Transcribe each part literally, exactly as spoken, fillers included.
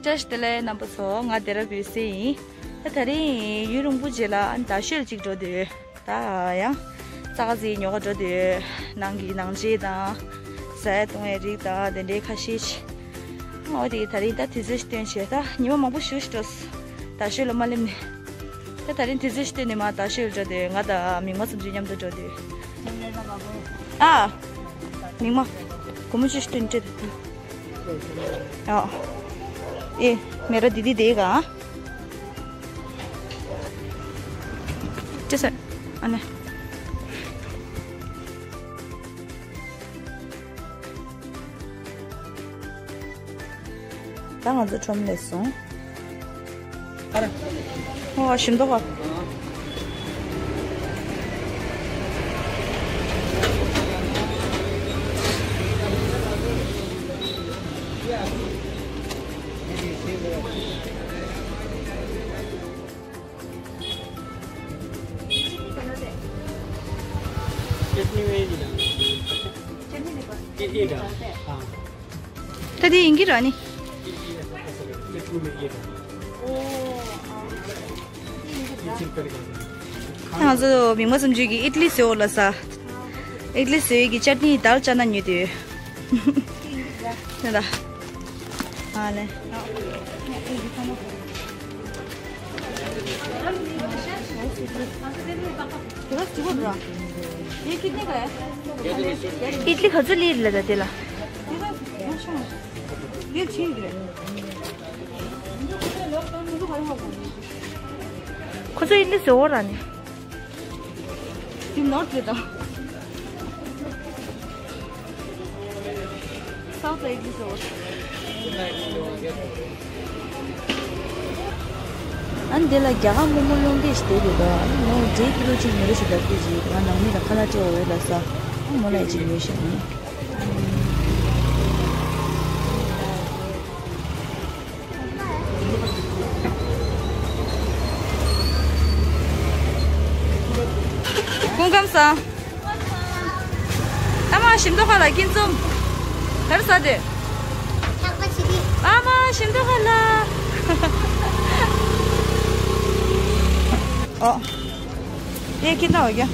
བཀྲ་ཤིས་བདེ་ལེགས་རྣམ་པ་ཚོ། ང་སྡེ་ར་བུས་སི་ཡིན། ད་དེ་རིང་ཡུན་རིང་པོ་རྗེས་ལ་ཨ་ནི་རྡ་ཤོད་ཅིག་འགྲོ་འདོད། ད་ཡང་ཙག་ཙིག་ཉོ་ག་འགྲོ་འདོད། ནང་གི་ནང་ཆས་དང་ཟ་ཡ་བཏུང་ཡའི་རིགས་དང་དེ་འདྲའི་ཁ་ཤས་ཤིག་འོ་དེ་ད་རིང་ད་དུས་ཚོད་ཞིག་བཏོན་བྱས། ད་ཉི་མ་མང་པོ་ཞིག་འགྲོ་སོང་རྡ་ཤོད་ལ་མ་སླེབས་ནས། ད་ད་རིང་དུས་ཚོད་ཞིག་བཏོན་ནས་མར་རྡ་ཤོད་འགྲོ་འདོད། ང་དང་མིག་དམར་བསམ་ཚུལ་མཉམ་དུ་འགྲོ་འདོད། ཨ། མིག་དམར། སྒོར་མོ་བཅུ་ཞིག་སྟོན་སྤྲད་དང་། ཨ། ཨེ། མེ་ར་དི་དི་དེ་ག་ཅི་ཟེར། ཨ་ནི། ད་ང་ཚོ་ཁྲོམ་སླེབས་སོང་། ཨོ་ཞིམ་མདོག་ཁ། चटनी में ही डाल। चटनी डाल। हाँ। ད་དེ་ཡིན་གྱི་ར་ནི། चटनी में ये डाल। ये छिलका निकाल। ང་ཚོ་མིག་དམར་བསམ་ཚུལ་གྱིས་ཨིད་ལི་བཟོ་ལ་ས། ཨིད་ལི་བཟོ་ཡི་གི་ཅཊ་ནི་དལ་ཅ་ན་ཉོས་ཏེ་ཡོད། ད་ད། ཨ་ལེ། ཨིད་ལི་ག་ཚོད་ལི་ལ་ད་དེ་ལ། ཁོ་ཚོ་ཨིད་ལི་བཟོ་བོ་ར་ནི། དེ་ནོར་དེ་དང་། སའུ་ཐ་ཨིད་ལི་བཟོ་བོ། ཨ་ནི་དེ་ལ་རྒྱ་གར་རྨོ་མོ་སློང་དེ་ཞིག་དེ་དེ་དང་། ཨ་ནི་མོ་འབྲས་ཀི་ལོ་གཅིག་ཉོ་རེ་ཞིག་ལབ་དེ་ཞིག་ང་ནང་མི་ལ་ཁ་ལག་སྤྲད་འོ་ལ་ས། ཨ་མོ་ལ་ཡ་གཅིག་ཉོས་ཤིག་ཨ་ནི། སྐུ་ཁམས་བཟང་། ཨ་མ་ཞིམ་མདོག་ཁ་ལ་སྐྱིན་འཛོམས། ག་རེ་ཟ་དེ། ཆག་པ་ཆི་རི། ཨ་མ་ཞིམ་མདོག་ཁ་ལ། ཨོ། ཡེ་ཁྱི་ན་འོ་ཀྱ།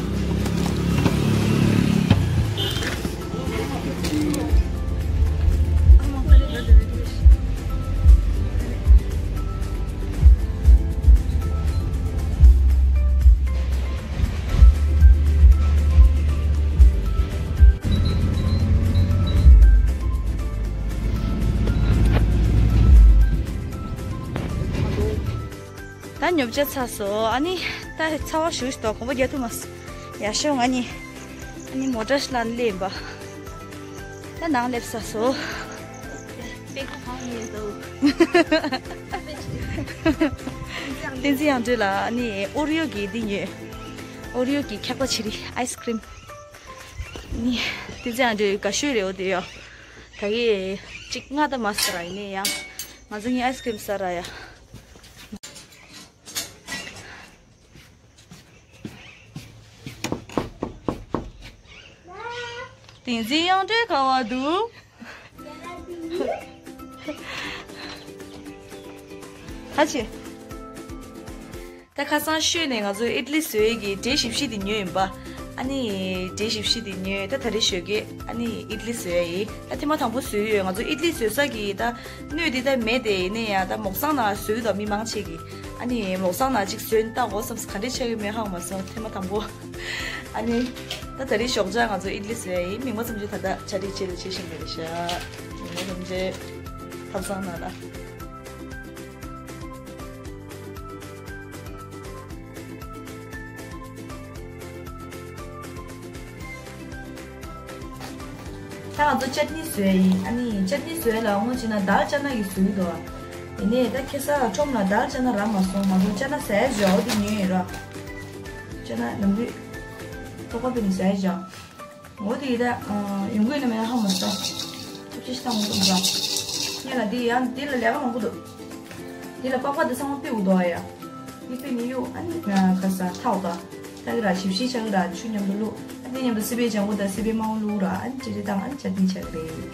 ད་ཉོ་ཆ་ཚར་སོང་། ཨ་ནི་ད་ཚ་བ་ཞུ་ཞུ་དང་གོམ་པ་རྒྱག་ཐུབ་མ་སོང་། ཡ་ཤོ་ང་ནི། ཨ་ནི་མོ་ཊ་ཞིག་ལ་སླེབས་པ། ད་ནང་སླེབས་ཚར་སོང་། བསྟན་འཛིན་དབྱངས་སྒྲོན་ལ་ཨ་ནི་ཨོ་རི་ཡོ་གི་འདི་ཉོས། ཨོ་རི་ཡོ་གི་འཁྱག་པ་ཆི་རི་ཨའི་སི་ཀི་རིམ། ནི་བསྟན་འཛིན་དབྱངས་སྒྲོན་དགའ་ཤོས་རེད་འོ་དེ་ཡོ། ད་གི་གཅིག་ང་ད་མ་ཟེར་ར་ཡིན་ནའི་ཡང་། ང་ཚོ་གཉིས་ཨའི་སི་ཀི་རིམ་ཟ་ར་ཡ། བསྟན་འཛིན་དབྱངས་སྒྲོན་ག་བ་འདུག་ཧ་ཆེ། ད་ཁ་སང་ཤོད་ནས་ང་ཚོ་ཨིད་ལི་བཟོ་ཡས་ཀྱི་འབྲས་ཞིབ་ཤི་དེ་ཉོས་ཡིན་པ། ཨ་ནི་འབྲས་ཞིབ་ཤི་དེ་ཉོས། ད་ད་རེས་ཞོགས་ཀས་ཨ་ནི་ཨིད་ལི་བཟོ་ཡས་ཡིན། ད་ཐེངས་མ་དང་པོ་བཟོས་ཡོད། ང་ཚོ་ཨིད་ལི་བཟོ་ས་གི་ད་སྣོད་དེ་ད་མེད་དེ། ཡིན་ནའི་ཡང་ད་མོག་སང་ནང་བཟོས་དང་མི་མང་ཆེ་གི། ཨ་ནི་མོག་སང་ནང་གཅིག་བཟོས་ནས་ལྟ་དགོས་བསམས། ག་འདྲས་ཆགས་ཀྱི་མེད་ཧ་གོ་མ་སོང་ཐེངས་མ་དང་པོ། ཨ་ནི་ད་ད་རེས་ཞོགས་ཇ་ང་ཚོ་ཨིད་ལི་བཟོ་ཡས་ཡིན། མིག་དམར་བསམ་ཚུལ་ད་ལྟ་ཆ་སྒྲིག་བྱེད་ལ་བྱེད་བཞིན་པ་རེད་ཤག་མིག་དམར་བསམ་ཚུལ་ཐབ་ཚང་ནང་ལ། ད་ང་ཚོ་ཅཊ་ནི་བཟོས་ཡིན། ཨ་ནི་ཅཊ་ནི་བཟོས་ལ་སྔོན་ཅི་ན་དལ་ཅ་ན་གི་བཟོས་འདུག་ཡིན་ནའི་ད་ཁ་སང་ཁྲོམ་ལ་དལ་ཅ་ན་རག་མ་སོང་། ང་ཚོ་ཅ་ན་ཟས་བཞག་འོ་དེ་ཉོས་ཡིན་ར། ཅ་ན་ནམ་རྒྱུན་ཐོག་པ་པེ་ནི་ཟས་བཞག་འོ་དེ་ཡི་ད་ཡོང་གི་ཡོད་ན་མེད་ན་ཧ་མ་སོང་། ཐུགས་རྗེ་ཆེ་ད་ངོ་ཐུག་འདྲ། ངས་ལ་དེ་ཡང་དེ་ལ་ལས་ཀ་མང་པོ་འདུག་དེ་ལ་པགས་པ་དེ་ཚང་མ་ཕུད་འདུག་ཨ་ཡ། དེ་ཕུད་ནི་གཡུག་ཨ་ནི་ཁ་ས་ཐག་ག་ད་གི་ར་ཞིབ་ཞིབ་ཆགས་གི་ར། ཆུ་མཉམ་དུ་བླུགས། ཨ་དེ་མཉམ་དུ་སི་པའི་ལྗང་གུ་དང་སི་པའི་དམར་པོ་བླུགས་ར། ཨ་ནི་ཅི་རེ་དང་ཨ་ནི་ཅ་ཏི་ཆགས་གི་རེད།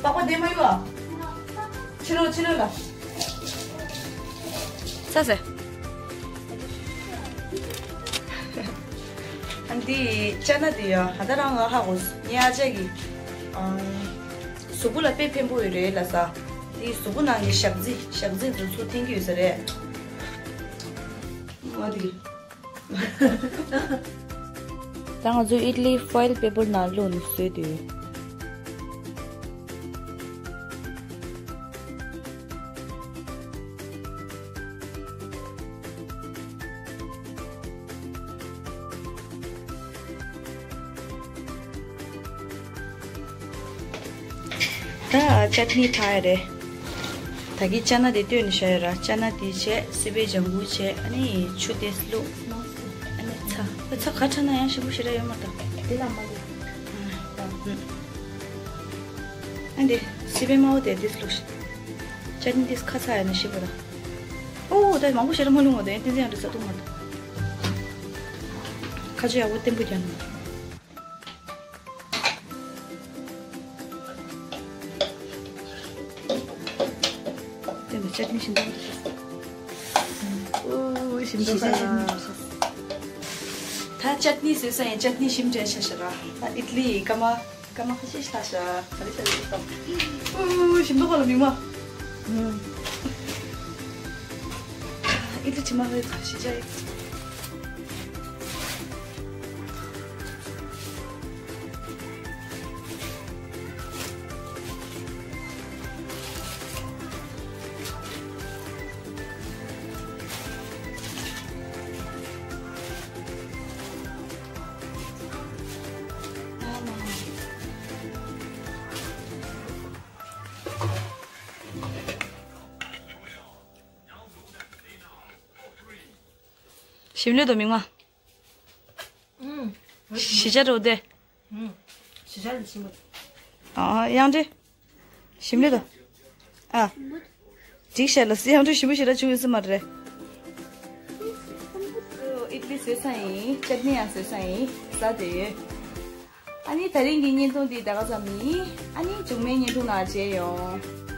པགས་པ་དེ་མ་ཡོད་ཨ། ཕྱི་ལོགས་ཕྱི་ལོགས་ལ། ས་ས། ཨ་འདི་ཅ་ན་འདི་ཡ་ཧ་ད་རང་ང་ཧ་གོ་ངའི་ཨ་ཅག་གི་ཨང་གཟུགས་པོ་ལ་དཔེ་ཕན་པོ་ཡོད་རེད་ལ་ས། འདི་གཟུགས་པོ་ནང་གི་ཞག་རྩི་ཞག་རྩི་འདི་ཚོ་འཐེན་གི་ཡོད་ས་རེད། ང་འདི། ད་ང་ཚོ་ཨིཊ་ལི་ཕོའིལ་པེ་པར་ནང་བླུགས་ནས་བཟོས་དུས། ད་ཅཊ་ནི་ཕར་རེད། ད་གི་ཅ་ན་དེ་བཏོན་ནས་བཞག་ཡོད་ར། ཅ་ན་དེ་བྱས། སི་པན་ལྗང་གུ་བྱས། ཨ་ནི་ཆུ་དེ་བླུགས། ཨ་ནི་ཚྭ། ཨ་ཚྭ་ག་ཚ་ན་ཡང་ཞིམ་པོ་ཞེ་དྲག་ཡོད་མ་རེད་ད། དེ་ལ་མ་ལུས། ཨ་འདི་སི་པན་དམར་པོ་དེ་དེ་བླུགས་ཤིག་ཅ་ནི་དེ་ཁ་ཚ་ཡོད་ན་ཞིམ་པོ་ར། ཨོ་ད་མང་པོ་ཞེ་དྲག་མ་བླུགས་མ་དེ་ཏན་ཏན་ཡང་དེ་ཚ་ཐུག་མ་ཐུག་ཁ་ཆུ་ཡག་པོ་བརྟན་པོ་རྒྱག་ན། དེ་ནི་ཅ་ནི་ཞིམ་པོ་འདུག་ཨོ་ཞིམ་པོ་ཞིམ་པོ་ཞིམ་པོ། ད་ཅ་ནི་བཟོས་ས་ཡིན། ཅ་ནི་ཞིམ་དྲན་ཤ་ཤ་ར། ད་ཨིཊ་ལི་ཀ་མ་ཀ་མ་ཁ་ཤས་ཤ་ཤ་ག་རེ་ཤ་རེ་ཤ། ཨོ་ཞིམ་པོ་ག་ལ་མི་མ། ཨིཊ་ལི་ཅི་མ་ལ་ཤི་ཅ་ཡི། ཞིམ་ལོས་དོ་མིག་མ། ཞི་ཅར་འགྲོ་དེ། ཞི་ཅར་ཞིམ་པོ། ཨ་ཡང་འདྲི། ཞིམ་ལོས་དོ། ཨ། འགྲིག་ཤག་ལ་སི་ཡང་འདྲི་ཞིམ་པོ་ཞེ་དྲག་བྱུང་ཡོད་ས་མ་རེད། ཨིཊ་ལི་བཟོས་ཚར་ཡིན། ཅ་ནི་ཡང་བཟོས་ཚར་ཡིན། ཟ་དེ་ཡོད། ཨ་ནི་ད་རིང་གི་བརྙན་ཐུང་འདི་ད་ག་ཙམ་ཡིན། ཨ་ནི་མཇུག་མའི་བརྙན་ཐུང་ནང་མཇལ་ཡོང་།